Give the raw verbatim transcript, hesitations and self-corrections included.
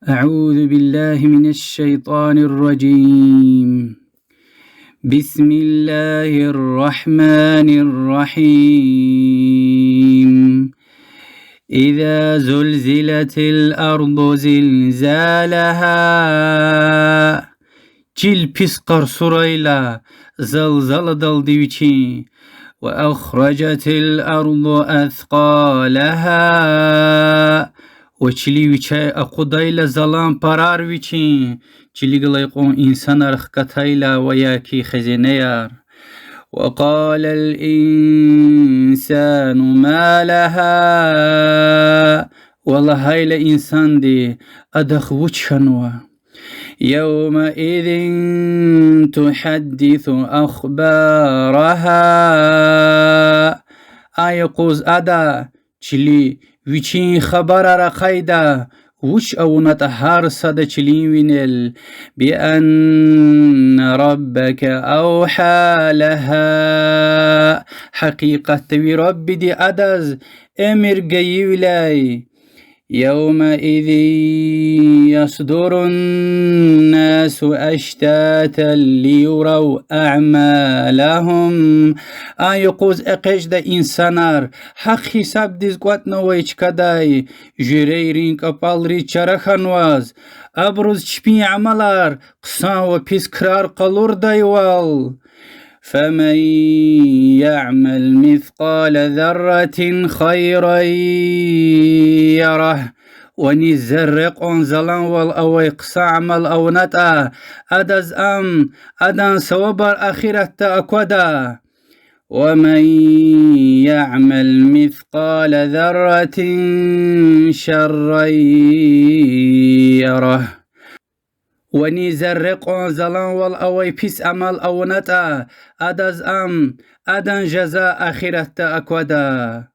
أعوذ بالله من الشيطان الرجيم. بسم الله الرحمن الرحيم. إذا زلزلت الأرض زلزالها. Чил пис къарсурайла, залзаладалди вичин, وأخرجت الأرض أثقالها, ва чили вичяй акъудайла залан парар вичин, чилик галай кьван инсанар хкатайла ва я ки хазинаяр. وقال الإنسان ما لها, ва лагьайла инсанди: адахъ вуч хьанва? يومئذ تحدث أخبارها. А юкъуз ада, чили, вичин хабарар ахъайда, вуч авунатӀа гьар сада чилин винел. بأن ربك أوحى لها. Гьакъикъатда ви Раббиди адаз эмир гайивиляй. يومئذ يصدر الناس أشتاتا ليروا أعمالهم. А юкъуз экъечӀда инсанар, гьахъ-гьисабдиз кӀватӀнавай чкадай, жуьрейрин кӀапӀалриз чара хьанваз, абуруз чпин амалар, хъсан ва пис крар къалурдайвал. فمن يعمل مثقال ذرة خيرا يره. Ва ни зарре кьван заланвал авай хъсан амал авунатӀа, адаз ам, адан савабар ахиратда аквада. ومن يعمل مثقال ذرة شرا يره. Ва ни зарре кьван заланвал авай пис амал авунатӀа, адаз ам, адан жаза ахиратда аквада.